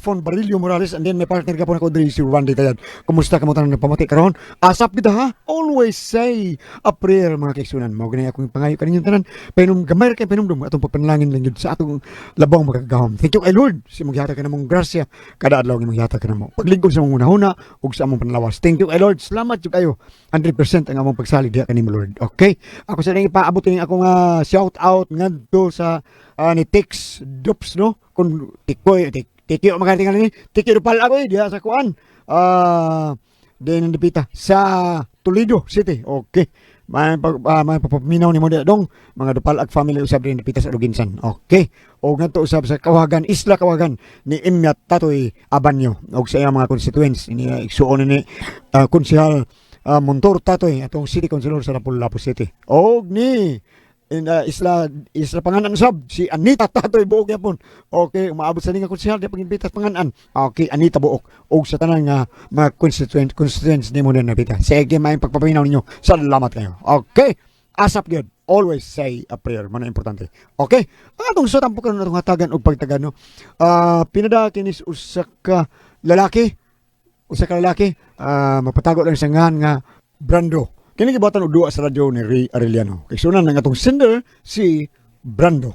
Von Barillo Morales, and then may partner ka po na ko diri si Randy Tayad. Kumusta ka mo tanan nagpamati karon? Asap kita ha. Always say a prayer, mga kaigsunan. Mao gani akong pangayo kaninyong tanan. Painom gamay ra kay painomdom atong pagpanalangin lang yun sa atong labong makagagahom. Thank you kay Lord sa imong gihatag kanamong grasya kada adlaw nga imong gihatag kanamo. Paglingkod sa among hunahuna ug sa among panlawas. Thank you kay Lord. Salamat jud kayo. 100% ang among pagsalig diha kanimo, Lord. Okay. Ako sa ning ipaabot ning akong shout out ngadto sa ni Tix Dups, no. Kun tikoy tik tikyo magatingal ni Tikyo pal ako eh, diha sa kuan. Din dipita sa Toledo City. Okay. May pag may papaminaw nimo diha dong mga Dupalag family usab din dipita sa Luginsan. Okay. O ngadto usab sa Kawagan, Isla Kawagan ni Imyat Tatoy Abanyo og sa iyang mga constituents ini igsuon ni konsehal Montor Tatoy, atong city councilor sa Lapu-Lapu City. Og ni in Isla Isla Panganan sab si Anita Tatoy Buok yapon. Okay, umaabot sa ninga konsehal di pag-imbita sa Panganan. Okay, Anita Buok og sa tanan nga mga constituents nimo na napita. Sige, may pagpapaminaw ninyo. Salamat kayo. Okay. Asap gyud. Always say a prayer, man importante. Okay. Ang atong sa tampo karon atong hatagan og pagtagano. Pinada kinis usa ka lalaki, mapatago lang sa ngan nga Brando. Kini gibuhatan og duwa sa radyo ni Ray Arellano. Kay sunan ang atong sender si Brando.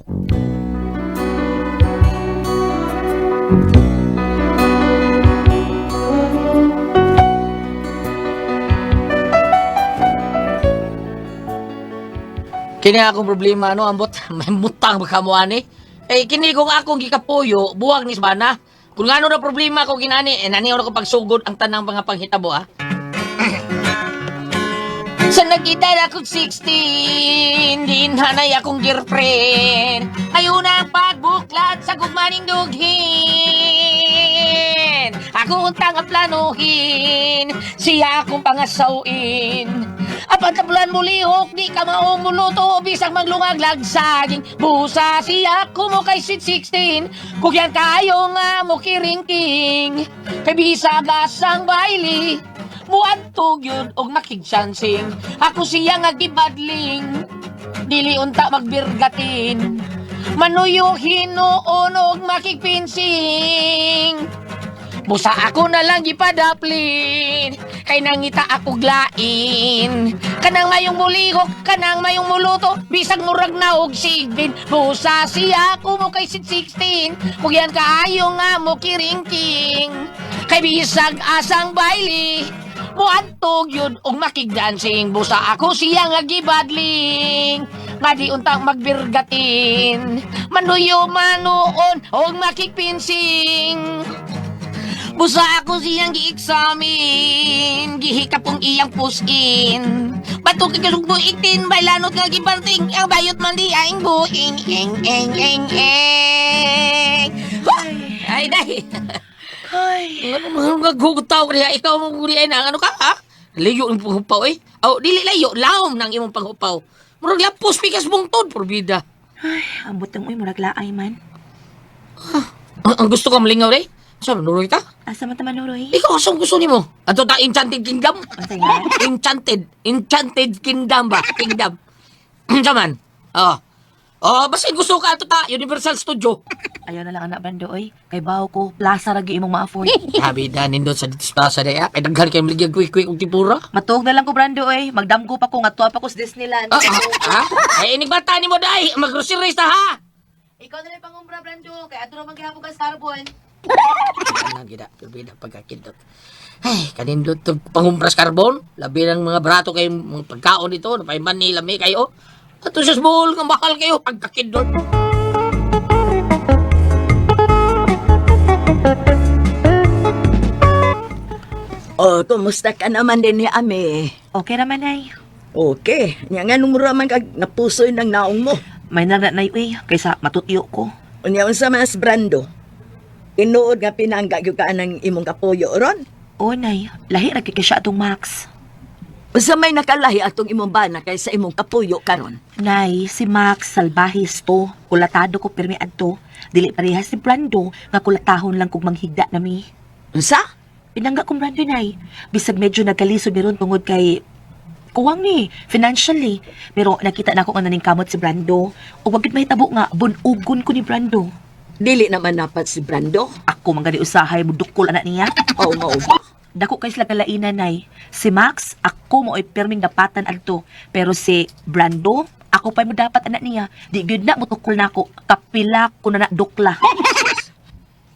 Kini akong problema no, ambot may mutang baka mo ani. Eh kini kung akong gikapuyo, buwag ni bana. Kung ngano na problema ko ginani, eh nani ko pagsugod ang tanang mga panghitabo ah. Sa nag-edad akong 16, din hanay akong girlfriend. Ayaw na ang pagbuklat sa gugmaning dughin. Ako untang ang planuhin, siya akong pangasawin. Apan tabulan mo lihok, di ka maong muluto, bisag maglungag lagsaging. Busa siya kumo kay sweet 16, kugyan kayo nga mo kiringking. Kay bisag asang baili, muadto gyud og makigsansing. Ako siya nga gibadling, dili unta magbirgatin. Manuyo hinuon og makigpinsing. Busa ako na lang gipadaplin, kay nangita ako glain. Kanang mayong mulihok, kanang mayong muluto, bisag murag na og sigbin. Busa siya ko mo kay sit 16, kugyan kaayo nga mo kiringking. Kay bisag asang baili, muadtog yun og makigdancing. Busa ako siya nga gibadling, nga di untang magbirgatin. Manuyo manuon og makigpinsing. Busa ako siyang gi-examine, gihikap kong iyang pusin. Bato kay kasugbo itin, baylanot nga gibanting, ang bayot man di aing buing, eng, eng, eng, eng. Ay, day. Ay, Ano mga gugutaw ka diha? Ikaw mo guri ay na, ano ka, ha? Layo ang panghupaw, eh. Aw, dili layo, laom ng imong panghupaw. Murag lapos, pikas bungtod, porbida. Ay, ambot ang uy, murag laay man. Ang gusto ka malingaw, day? Sa manuroy ta? Asa man ta manuroy? Ikaw, asa ang gusto nimo? Ato ta, Enchanted Kingdom? Unsa nga? Enchanted. Enchanted Kingdom ba? Kingdom. Unsa man? Oh. Oh, basta gusto ka ato ta, Universal Studio. Ayaw na lang anak Brando oy. Kay bawo ko, plaza ra gyud imong ma-afford. Sabi na nindot sa dito sa plaza day, ah. Kay daghan kay maligya quick quick og tipura. Matuog na lang ko Brando oy. Magdamgo pa ko ngadto pa ko sa Disneyland. Ah, ah, ah. Ay, inig bata nimo day, mag-groceries ta ha. Ikaw na lang pangumbra Brando kay adto ra man gihapon ka sa carbon. Anang gida, perbida pagkakindot. Ay, kanindot tong pangumpras karbon. Labi ng mga barato kay mga pagkaon dito, napay Manila may kayo. Ato sa Bohol nga mahal kayo pagkakindot. Oh, kumusta ka naman din ni Ame? Okay ra man ay. Okay, nya nga nung mura man kag napusoy ng naong mo. May na nay uy kaysa matutyo ko. Unya unsa man as Brando? Tinuod nga pinangga gyud ka ng imong kapuyo ron. O nay, lahi ra gyud kay siya atong Max. Unsa may nakalahi atong imong bana kaysa imong kapuyo karon? Nay, si Max salbahis to. Kulatado ko pirmi adto. Dili parehas si Brando nga kulatahon lang kog manghigda nami. Unsa? Pinangga kong Brando nay. Bisag medyo nagkalisod ni ron tungod kay kuwang ni financially. Pero nakita na ako nga naning kamot si Brando. Ug wag gid mahitabo nga bunugon ko ni Brando. Dili naman dapat si Brando. Ako man gani usahay mo dukol anak niya. Oo, mao ba? Dako kay sila kalainan, nay. Si Max, ako mo ay pirming dapatan adto. Pero si Brando, ako pa mo dapat anak niya. Di gyud na motukol nako. Kapila ko na na dukla.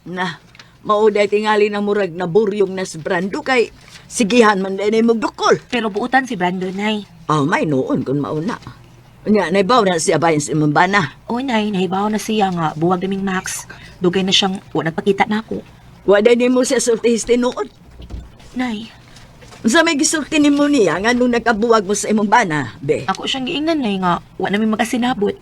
Na, mao day tingali na murag na buryong na si Brando kay sigihan man din mo dukol. Pero buutan si Brando, nay. Oh, may noon kung mauna. Unya, naibaw na siya bayan sa imong bana. O nay, nahibaw na siya nga buwag naming Max. Dugay na siyang wa nagpakita nako. Wa day nimo siya sultihis tinuod. Nay, Unsa may gisulti nimo niya nga nung nagkabuwag mo sa imong bana, be? ako siyang giingnan, nay, nga wa namin magkasinabot.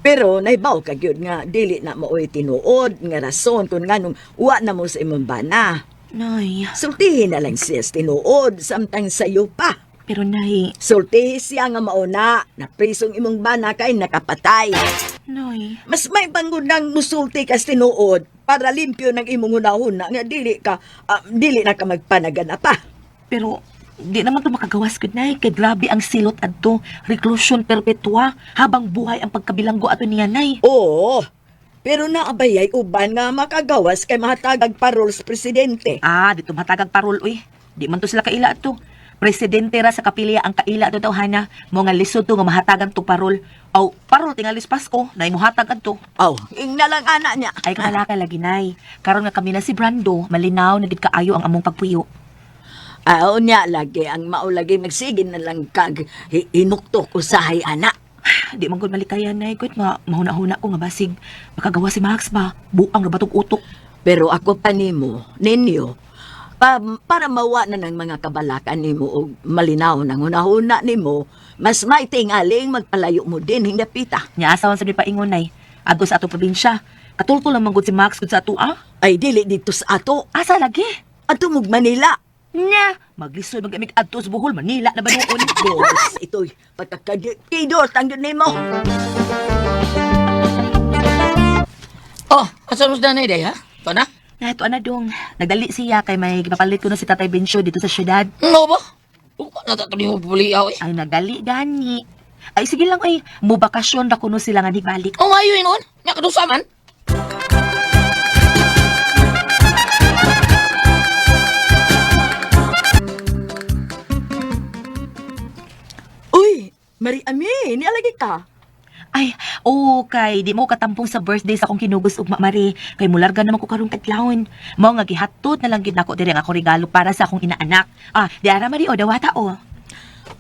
Pero naibaw ka gyud nga dili na maoy tinuod nga rason kung nganong wa na mo sa imong bana. Nay, Sultihin na lang siya sa tinuod samtang sayo pa. Pero nay, Sultihi siya nga mauna na prisong imong bana kay nakapatay. Nay. Mas may pangunang musulti ka sa tinuod para limpyo ng imong hunahuna nga dili ka dili na ka magpanagana pa. Pero di naman to makagawas gud, nay, kay grabe ang silot adto, reclusion perpetua habang buhay ang pagkabilanggo ato niya, nay. Oo. Pero naabayay uban nga makagawas kay mahatagag parol sa presidente. Ah, dito matagag parol uy. Di man to sila kaila ato. Presidente ra sa kapilya ang kaila ato tawhana mo nga lisod to nga mahatagan to parol. Aw, parol tingali sa Pasko, nay mohatag adto. Aw, ing na lang ana niya. Ay kamalaka lagi, nay. Karon nga kami na si Brando, malinaw na gid kaayo ang among pagpuyo. Aw niya lagi ang mao lagi magsigin na lang kag hinuktok usahay ana. Di man gud malikayan, nay, gud nga mahuna-huna ko nga basig makagawa si Max ba. Buang ra batog utok. Pero ako pa nimo, ninyo, para mawa na ng mga kabalakan nimo og malinaw ng hunahuna nimo, mas may tingaling magpalayo mo din hingapita. Nya asa man sa paingon, nay? Adto sa ato probinsya. Katultol lang man gud si Max gud sa ato ah. Ay dili dito sa ato, Asa lagi? ato mog Manila. Nya, maglisod magamig adto sa Bohol, Manila na ba noon? Boss, ito'y pagkakadikidot ang yun nimo. Oh, asa mo sa nanay day, ha? Ito na? Na ito ana dong. Nagdali siya kay may gipapalit ko na si Tatay Bencio dito sa syudad. No ba? Uka na tatlo mo buliaw eh. Ay nagdali gani. Ay sige lang ay, mo bakasyon ra kuno sila nga balik. Oh, mayo yun noon. Nya kadusa man. Uy, Mari Ami, nialagi ka. Ay, okay, di mo katampong sa birthday sa akong kinugos ug Mari. Kay mularga naman ko karong kadlawon. Mao nga gihatod na lang gid nako diri ang akong regalo para sa akong inaanak. Ah, di ara Mari o dawata o.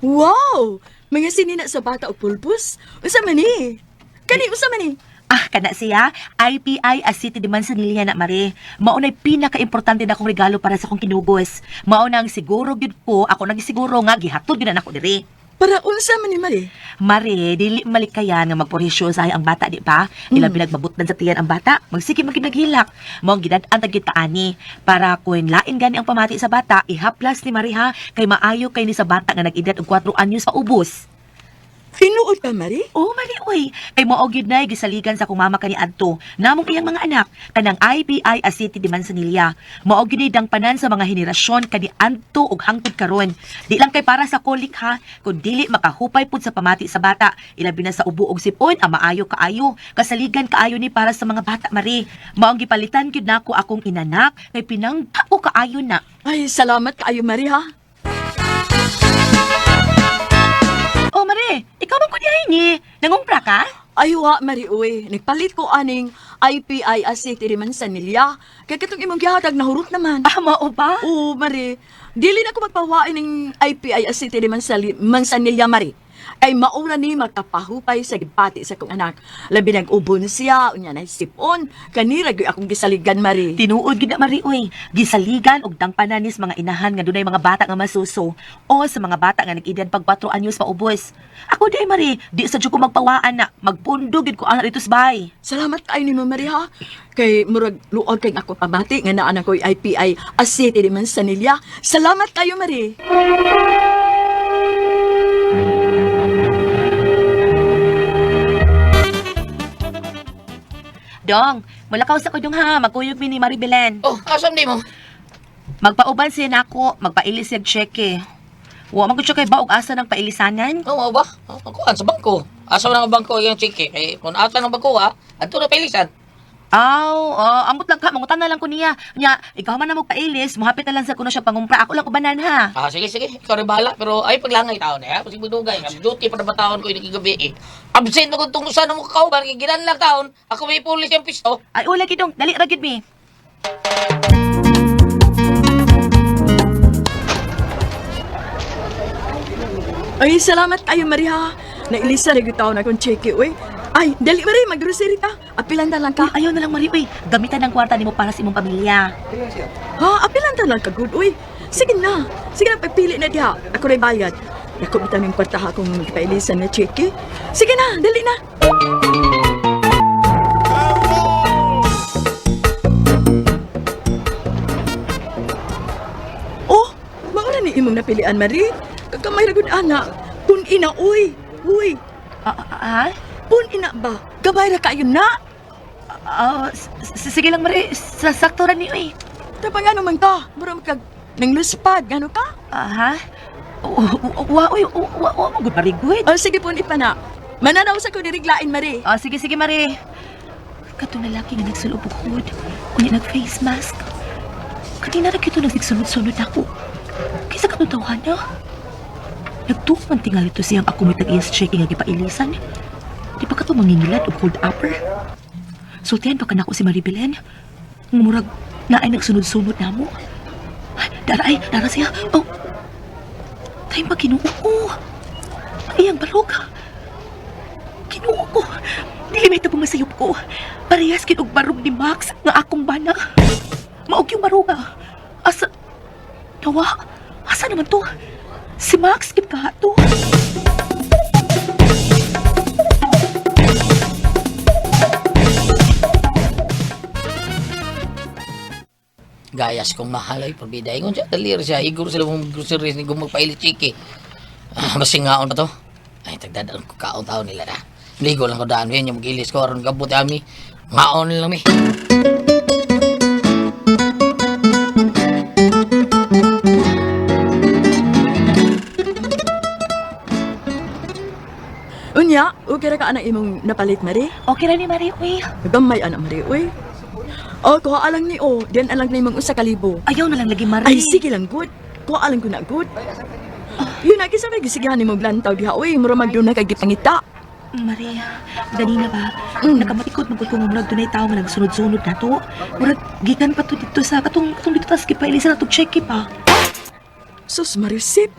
Wow! Mga sinina sa bata o pulpus. Unsa man ni? Kani unsa man ni? Ah, kana siya, IPI as City de Manzanilla na Mare. Mao na'y pinaka-importante na akong regalo para sa akong kinugos. Mao nang siguro gyud ko, ako nagisiguro nga gihatod gyud na nako diri. Para unsa man ni Mari? Mare, dili malikayan nga magporisyo sa ang bata, di ba? Ila pinagbabutdan sa tiyan ang bata, magsige magid naghilak. Mao ang gidad-an ta gyud kaani para kun lain gani ang pamati sa bata, ihaplas ni Mare ha, kay maayo kay ni sa bata nga nag-edad og 4 anyos paubos. Tinuod ka, Mari? Oh, mali oy. Kay mao gyud nay gisaligan sa akong mama kani adto. Namong iyang mga anak kanang IPI a City de Manzanilla. Mao gyud ni dangpanan sa mga henerasyon kani adto ug hangtod karon. Di lang kay para sa kolik ha, kun dili makahupay pud sa pamati sa bata. Ilabi na sa ubo ug sipon, ang maayo kaayo. Kasaligan kaayo ni para sa mga bata, Mari. Mao ang gipalitan gyud nako akong inanak kay pinangga ko kaayo na. Ay, salamat kaayo, Mari, ha? Oh, Mari, ikaw man kundi ay ni. Nangumpra ka? Ay, wa, Mari, uy. Nagpalit ko aning IPI as City de Manzanilla. Kay katong imong gihatag nahurot naman. Ah, mao ba? Oo, Mari. Dili na ko magpawain ng IPI as City de Manzanilla, Mari. Ay maura ni makapahupay sa gipati sa kong anak. Labi nag-ubon siya, unya na sipon. Kanira gyud akong gisaligan, Mari. Tinuod gid na Mari oy. Gisaligan og dangpananis mga inahan nga dunay mga bata nga masuso o sa mga bata nga nag-edad pag 4 anyos paubos. Ako di Mari, di sa jud ko magpawaan na magpundo gid ko ana dito sa bay. Salamat kaayo nimo Mari ha. Kay murag luag kay ako pamati nga naa na ko'y IPI as City de Manzanilla. Salamat kayo, Mari. Dong, mulakaw sa ko dong ha, magkuyog mi ni Mari Belen. Oh, asam di mo? Magpauban siya nako, magpailis siya cheque. Wa man gud siya kay baog asa ng pailisanan. Oo ba? Oh, kuan sa bangko. Asa man ang bangko yung chike? Eh, kung asa ng bangko ha, adto na pilisan. Aw, oh, ambot lang ka, mangutan na lang ko niya. Nya, ikaw man na mo pailis, muhapit na lang sa kuno siya pangumpra. Ako lang ubanan ha. Ah, sige, sige. Ikaw rin bahala. Pero ay, paglangay taon eh. Ha? Kasi budugay. Ang duty pa na ba taon ko ini gabi eh. Absent ako tungkol sa mo kauban. Kay gilan lang taon. Ako may pulis yung pisto. Ay, ula gidong, dali ra gid mi. Ay, salamat kayo, Mari, ha. Nailisa na gyud taon akong cheque, uy. Ay, dali, Mari, maggrocery ta. Apilan na lang ka. Uy, ayaw na lang Mari, uy. Gamitan ang kwarta nimo para sa imong pamilya. Ha, apilan ta lang ka, good, uy. Sige na. Sige na, pagpili na diha. Ako rin bayad. Dako bitaw ning kwarta ha kung magpailisan na cheque. Sige na, dali na. Oh, maura ni imong napilian, Mari. Kakamay ra gud ana. Pun ina, uy. Uy, Ah, ah, ah? pun ina ba? Gabay ra kayo na. Ah, sige lang Mari, sa sakto ra ni uy. Tapang ano man ka? Mura man kag nangluspad, gano ka? Ah, ha? Wa, uy, wa, wa, mo gud Mari, good. Oh, sige pun ipana. Mananaw sa ko diriglain, Mari. Ah, sige, sige, Mari. Katong lalaki nga nagsulob og hood, unya nag-face mask. Kanina ra kito nagsigsunod-sunod ako. Kaysa katong tawhan niya. Nagtuo man tingali to siyang ako may tag-iyas checking nga gipailisan. Di pa kato mangingilad og hold upper. Sultihan pa kanako si Marie Belen. Nga murag naay nagsunod-sunod namo. Ay, dara ay, dara siya. Oh. Tayo pa Ginoo ko. Ay, ang barog. Ginoo ko. Dili may tabang masayop ko. Parehas gid og barog ni Max nga akong bana. Maog yung barog ah. Asa Nawa, asa naman to? Si Max gid ka to. Gayas kong mahal ay pabida. Ingon siya, dalir siya. Igor sila mong groceries ni gumagpailit chiki. Ah, masingaon pa to. Ay, tagdadaan ko kaon taon nila na. Ligo lang ko daan. Yan yung magilis ko. Aron gabot ami. Ngaon lang mi. Unya, okay ra ka anak imong napalit, Mari? Okay ra ni Marie, uy. Gamay anak, Mari, uy. Oh, kuha lang ni oh. Diyan alang ni imong usa ka libo. Ayaw na lang lagi Marie. Ay, sige lang, good. Kuha lang ko na, good. Yun na, kisa may gisigahan ni mong lantaw diha, uy. Mura magduna kay gipangita. Maria, dali na ba? Nakamatikod magud ko nga murag dunay tawo nga nagsunod-sunod na to. Murag gikan pa to dito sa katong katong dito tas gipailisan na tog check pa. Sus, Marisip.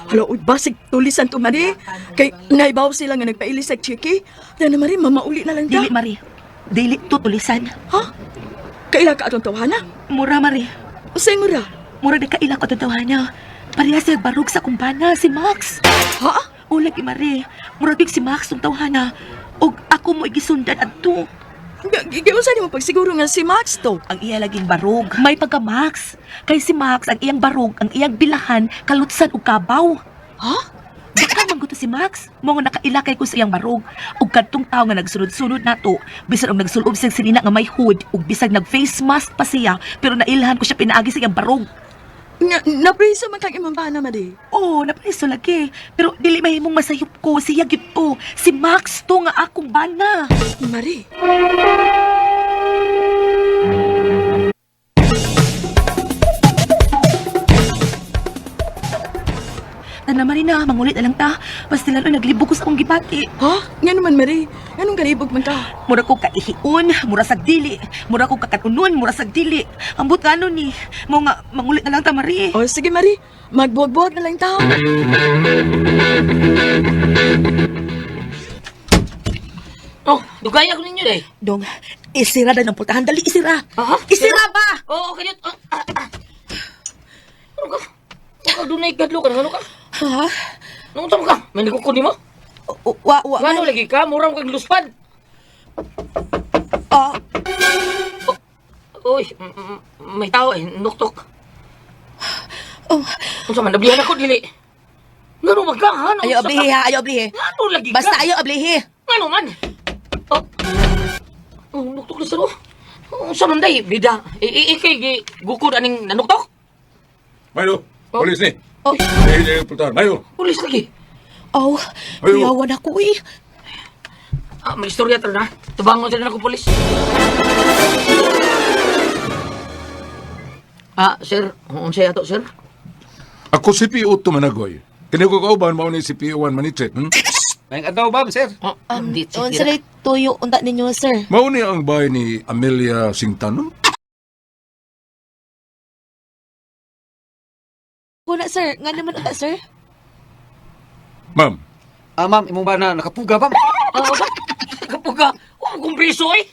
Hala, uy, basig tulisan to, Mari. Kay, naibaw sila nga nagpailis sa chiki. Yan na, Mari, mamauli na lang ta. Dili Marie. Dili to tulisan. Ha? Kaila ka atong tawhana? Mura Marie. Usay mura. Mura di kaila ko itong niya. Parehas siya barug sa kumbana, si Max. Ha? O lagi Mare, mura gyud si Max tong tawhana. Og ako mo igisundan adto. Giusa ni mo pagsiguro nga si Max to. Ang iya laging barog. May pagka Max. Kay si Max ang iyang barog, ang iyang bilahan, kalutsan og kabaw. Ha? Baka man si Max. Mo nga nakailakay ko sa iyang barog. Ug kadtong tawo nga nagsunod-sunod nato, bisan og nagsulob siyang sinina nga may hood ug bisag nag face mask pa siya, pero nailhan ko siya pinaagi sa iyang barog. Nga, napriso man kang imong bana, Mari. Oo, napreso lagi. Pero dili mahimong masayop ko. Siya gyud to. Si Max to nga akong bana. Mari. Tana Marina, mangulit na lang ta. Basta lalo naglibog ko sa akong gibati. Ha? Nga naman, Mari. Anong kalibog man ka? Mura ko kaihion, mura sag dili. Mura ko kakatunon, mura sag dili. Ambot nga ano ni. Mo nga, mangulit na lang ta, Mari. O, sige, Mari. Magbuwag-buwag na lang tao. Oh, dugay ako ninyo eh. Dong, isira na ng pultahan. Dali, isira. Ha? Isira ba? Oo, okay yun. Ah, ah, ah. Ano ka? Ano dunay kadlo ka? Ano ka? Ha? Nung ka? May nagkukunin mo? Wa, wa. Ngano lagi ka? Mura mo kag luspad. Ah, Uy, may tao eh. Nuktok. oh. Unsa man nablihan ako dili. Ngano man ka? Ha? Ayaw ablihi ha, ayaw ablihi. Ngano lagi ka? Basta ayaw ablihi. Ngano man? Oh. Oh, nuktok na saro. Unsa man day bida? Ikay gi gukod aning nanuktok? Mayo, Oh. polis ni. Oh. Eh, eh, pultahan. Mayo. Pulis lagi. Oh, Ayaw. kuyawan ako eh. May istorya to na. Tubangon sila na ko pulis. Sir, unsay ato, sir? Ako si P.O. Tumanagoy. Kini ko kauban mao ni si P.O. Manichet. May adlaw ba, sir? Oh, di Unsa ray tuyo unta ninyo, sir? Mao ni ang bahay ni Amelia Singtano. Kuna, sir. Nga naman unta, sir? Ma'am, Ma'am, imong ba na nakapuga ba? Oh, ba? Kapuga. Oh, kung priso eh.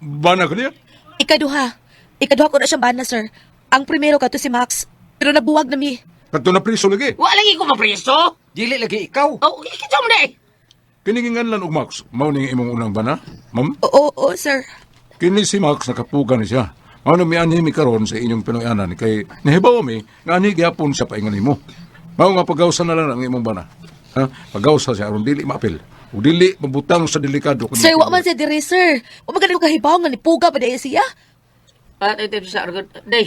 Bana ka niya? Ikaduha. Ikaduha ko na siyang bana, sir. Ang primero kato si Max. Pero nabuwag na mi. Kadto na priso lagi. Wa lagi ko mapriso. Dili lagi ikaw. Oh, kinsa mo na eh. Kini lan og Max, mao ni imong unang bana. Ma'am, Oo, oo, sir. kini si Max nakapuga ni siya. Mao na mianhi mi karon sa inyong Pinoyanan kay nahibaw mi nga ani gyapon sa paingon nimo. Mao nga pagawsa na lang ang imong bana. Ha? Pagawsa siya aron dili maapil. Ug dili mabutang sa delikado. Sir, wa man siya dire, sir. Wa man ganun kahibaw nga nipuga pa dahil siya. Ito sa argot. Day,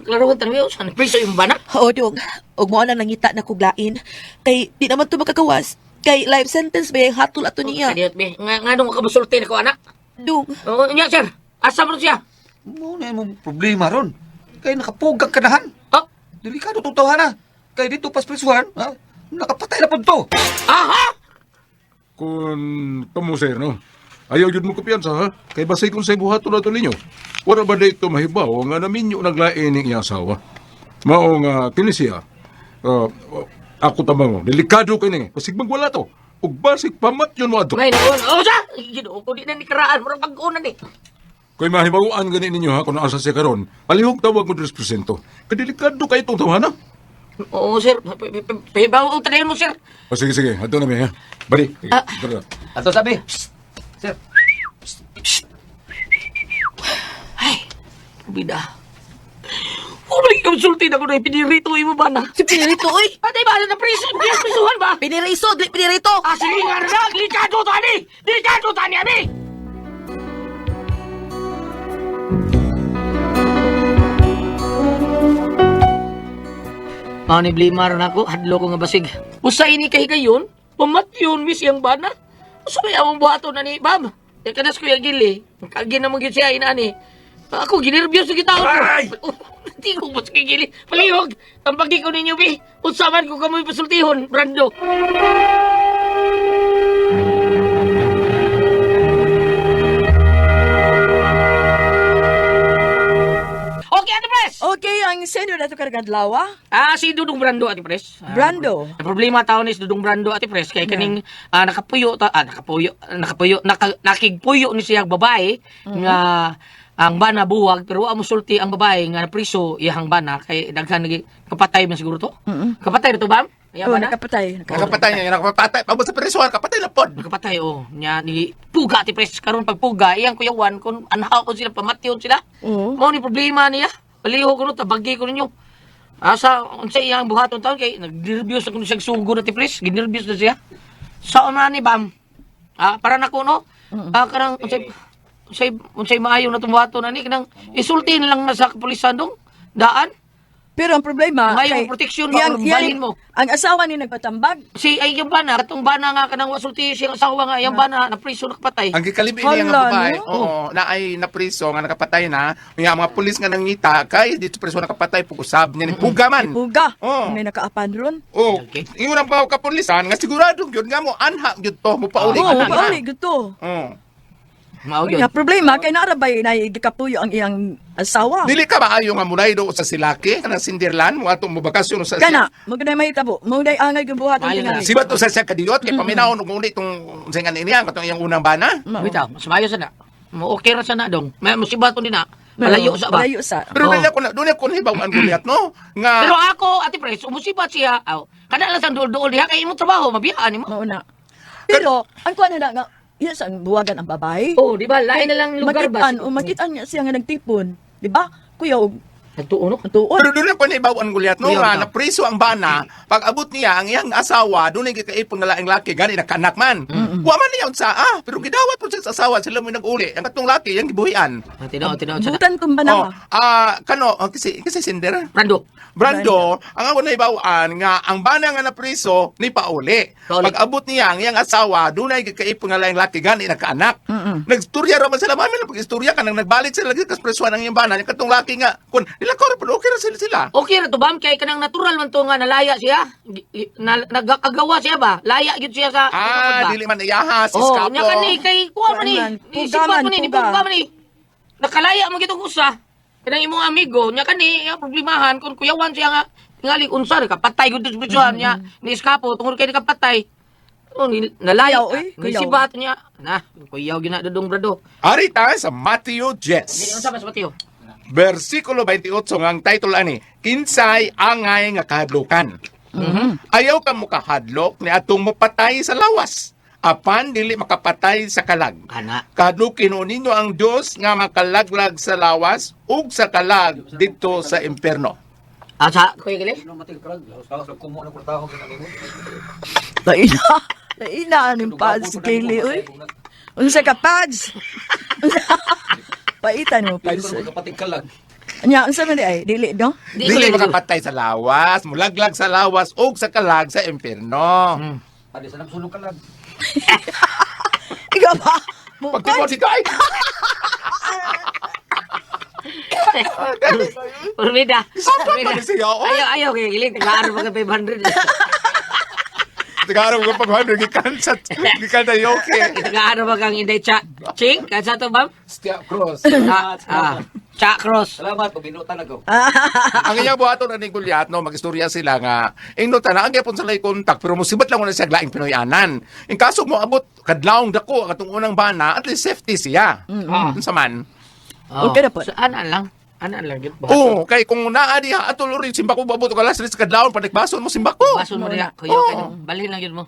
klaro ko tanong saan priso yung bana? Oo, dong. Ug mao na nangita na kuglain. Kay di naman to makagawas. Kay life sentence ba yung hatol ato niya. Kadiyot, be. Nga nung makabasulti na ko, anak. Dong. Oh, nya, sir. Asa mo siya? Mo na imong problema ron. Kay nakapuga ka nahan. Oh, Delikado tong tawhana. Kay dito pas prisuhan, ha? Nakapatay na pud to. aha! Kung kamo sir, no? Ayaw yun mo kumpiyansa, ha? Kay basay kung sa buhaton na ninyo. Wala ba dito mahibaw nga naminyo naglain ning iyang asawa? Mao nga kini siya. Ako tamang, delikado kay ni. Basig magwala to. Ug basig pamatyon mo adto. May noon. Oh, sa! Ginoo ko, di na ni karaan. Murang pag-unan eh. Kay mahibawaan gani ninyo ha kung asa siya karon. Palihog tawag mo tres presento. Kadelikado kay itong tawhana. Oo, sir. Pahibaw ang tanayin mo, sir. O sige sige, adto na mi ha. Bali. Sige, adto na. Ato sabi. Sir. Ay, bida. Bumalik kang sulti na ko na pinirito mo ba na? Si Pinirito, oy! Patay ba na priso? Prisuhan ba? Piniriso, dili pinirito! Sige nga na! Delikado tani! Delikado tani, abi! Mao ni Blimar na ako, hadlo ko nga basig. Usa ini kay kayon, pamatyon mis iyang bana. Usa may among buhaton na ni Bam. Ya kanas ko yung gili. Kagi na mo gyud siya inaani. Ako ginerbyos sa gitaon ko. Aray! Di ko mas gili. Palihog, tambagi ko ninyo bi. Unsa man ko kamoy pasultihon, Brando. Okay, Ate Pres. Okay, ang senior na ito kargadlawa. Si Dudong Brando, Ate Pres. Brando. Ang problema tao ni si Dudong Brando, Ate Pres, kay kaning nakapuyo ta, nakapuyo, nakapuyo, nakigpuyo ni siya babae nga ang bana buwag pero wa mo sulti ang babae nga napriso iyang bana kay daghan nagi kapatay man siguro to. Kapatay ba to bam? Iya Oh, bana? nakapatay. Nakapatay niya, nakapatay. Pabot sa prisuhan, kapatay na pod. Nakapatay oh. Nya ni puga Ate Pres karon pagpuga iyang kuyawan kun anhaw ko sila pamatyon sila. Oo. Mao ni problema niya. Paliho ko no tabagi ko ninyo. Asa unsa iyang buhaton taon kay nagnerbyos ako siya sugod Ate Pres, ginerbyos na siya. Sa una ni Bam. Para nako no. Kanang unsay unsay unsay maayo na itong buhaton ani kanang isulti na lang na sa kapulisan dong daan. Pero ang problema, Ngayon, proteksyon mo, balhin mo. Ang asawa ni nagpatambag. Si ay yung bana katong bana nga kanang wasulti siyang asawa nga yung bana na priso nakapatay. Ang gikalibi niya nga Hala, babae, no? oo, na ay napriso nga nakapatay na, nga mga pulis nga nangita kay dito priso nakapatay pug-usab niya ni puga man. Puga. Oo. May nakaapan ron. Oh, Okay. ingon ang mga kapulisan nga sigurado gyud nga mo anha gyud to mo pauli. Oo, pauli, gusto. Oo. Mao yun. Nga problema, kay naarabay na gikapuyo ang iyang asawa. Dili ka maayo nga munay do sa silaki kanang Sinderlan mo atong mobakasyon sa Kana, mo ginay mahitabo, mo ginay angay yung buhaton Maayo na. tingali. Si bato sa siya kadiyot kay paminaw og uli tong sa nga niya katong iyang unang bana. Bitaw, mas maayo sana. Mo okay ra sana dong. May musibaton din na. Malayo sa ba? Malayo sa. Pero Oo. dili ako na dili ako nahibaw ang gulyat no nga Pero ako, Ate Pres, umusibat siya. Aw, kada lang sang duol-duol diha kay imong trabaho, mabiyaan nimo. Mauna. Pero, ang kuan na nga, iya sa buwagan ang babae. Oh, di ba? Lain na lang lugar ba? Makitaan, o makitaan niya siya nga nagtipon. Di ba? Kuya, og Nagtuo no? Tuon. Pero doon ako naibawan gulyat no Kuyaw nga ka. napriso ang bana, pag abot niya ang iyang asawa, doon ay gikaipon nga laing laki gani nakanak man. Wa man niya unsa ah, pero gidawat po siya sa asawa sila mo nag-uli. Ang katong laki yang gibuhian. Ah, tinaw, tinaw. Sa Butan kung Oh, banawa. kano oh, kasi kasi Cinder. Brando. Brando, ang ako naibawaan nga ang bana nga napriso ni pauli. Pauli. Pag abot niya ang iyang asawa, doon ay gikaipon nga laing laki gani nagkaanak. Nagstorya ra man sila mami na pag-istorya kanang nagbalik sila lagi kas presuan ang iyang bana, yung katong laki nga kun nila ko okay ra sila sila. Okay ra to bam kay kanang natural man to nga nalaya siya. Nagakagawa siya ba? Laya gyud siya sa Ah, tinuod ba? dili man iyaha si Oh, Skapo. nya kani kay kuha man ni. Kuan man, Ni puga sipat man, man ni, ni puga. puga man ni. Nakalaya mo gitong usa. Kanang imong amigo, nya kani iya problemahan kung kuyawan siya nga tingali unsa ra ka patay gud sa presuhan niya ni Skapo tungod kay nakapatay. Oh, ni, nalaya. Kuyaw, eh, Ni kuyaw. sibat niya. Na, kuyaw gyud na dudong brado. Arita sa Matthew Dili 10. unsa pa sa Mateo? Versikulo 28 nga ang title ani, Kinsay angay nga kahadlukan. Ayaw ka mo kahadlok ni atong mopatay sa lawas, apan dili makapatay sa kalag. Kana. Kahadlukin ninyo ang Dios nga makalaglag sa lawas ug sa kalag didto sa impierno. Ah, sa kuya gali? Laina. Laina aning pads Kaylee oy. Unsa ka pads? Paitan mo pads. Nya unsa man di ay dili no? Di Dili ko makapatay sa lawas, mulaglag sa lawas ug sa kalag sa impierno. Ikaw ba? Pagtibon si Kai. Urmida. Saan pa ni siya, oy? Ayaw, ayaw kay giling tagaan pa ka 500. Tagaan ko pag 100 gikan sa gikan na yoke. Tagaan pa kang inday cha. Ching, kansa to bam? Step cross. Ah, ah. Cha cross. Salamat, pabinutan ako. Ang iyang buhaton na ni Goliath, no, magistorya sila nga, ingno tanan, ang gyapon sila kontak, pero musibat lang na siya laing Pinoyanan. In kaso mo abot, kadlawng dako, ang atong unang bana, at least safety siya. Ah. Unsa man. Oh. Okay na po. So, anan lang. Anan lang gyud. Oo, kay kung naa diha, atol rin, simbako abot, kalas, rin sa kadlawon, panikbason mo simbako. Bason mo diha. Kuya Oo. kay balhin lang gyud mo.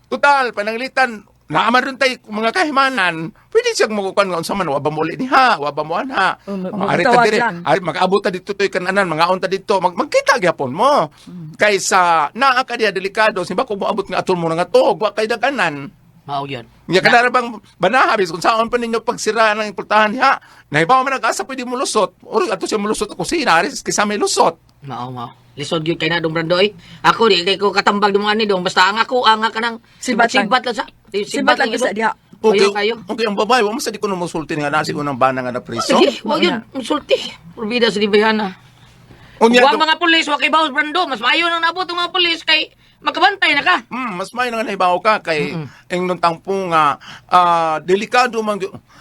Total, pananglitan, naaman rin tayo mga kahimanan, pwede siyang makukuhan nga unsa man, wa ba mo ulit niha, wa ba mo anha. Oh, Ari ta magtawag dire, lang. ari mag-abot ta dito to'y kananan, mga ta dito, magkita gyapon mo. Kaysa naa ka diha delikado, simba ko moabot nga atol mo na nga to, wa kay daganan. Mao gyud. Nya kanara bang banaha bis kung saan pa ninyo pagsira ng importanhan diha. Nahibaw man nag-asa pwede mo lusot. Uri ato siya molusot ako kusina, ari kaysa may lusot. Mao mao. Lisod gyud kay na dong Brando oy. Ako di kay ko katambag dong ani dong basta ang ako ang kanang Sibat lang. sibat lang sa Sibat lang gyud isa mo. diha. Kuya kayo. Okay, ang babae, wa man sa di ko na mosulti nga na si unang bana nga na priso. Sige, wag yun. Musulti. Purbida sa Libayana. Unya, Huwag mga pulis, wag kay Baos Brando. Mas maayo nang naabot ang mga pulis kay makabantay na ka. Mas may nga nahibaw ka kay ing nung tangpo nga delikado man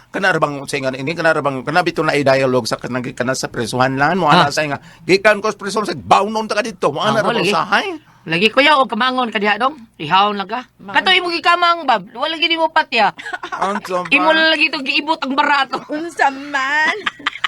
kanara bang sa nga ini kanara bang kanabi to na i-dialogue sa kanang gikan sa presuhan lan mo ana sa nga gikan ko sa presuhan sa bawnon ta ka dito mo ana Ah, ra bang lagi. usahay. Lagi kuya o kamangon ka diha dong. Ihawon lang ka. Kato imo gikamang bab. Wala gini mo patya. Unsa ba? Imo lang lagi to giibot ang barato. Unsa man?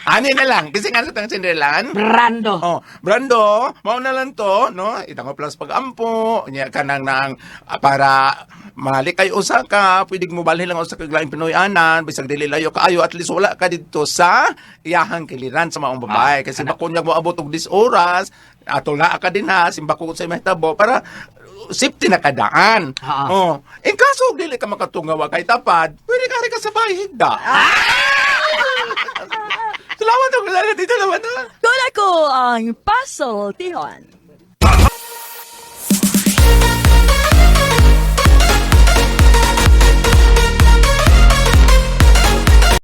Ani na lang kasi nga sa tang sindelan. Brando. Oh, Brando, mao na lang to, no? Itang plus pag-ampo, nya kanang nang para malikay usa ka, pwede mo balhin lang usa ka laing Pinoy-anan, bisag dili layo kaayo, at least wala ka didto sa iyahang kiliran sa maong babae. Kasi bako niya mo abot og 10 oras, atol na ka din ha, simbako sa mahitabo para safety na kadaan. Ah. Oh, in kaso og dili ka makatungawa kay tapad, pwede ka rin ka sa bahay higda. Salamat og dito naman. Tula ko ang puzzle tihon.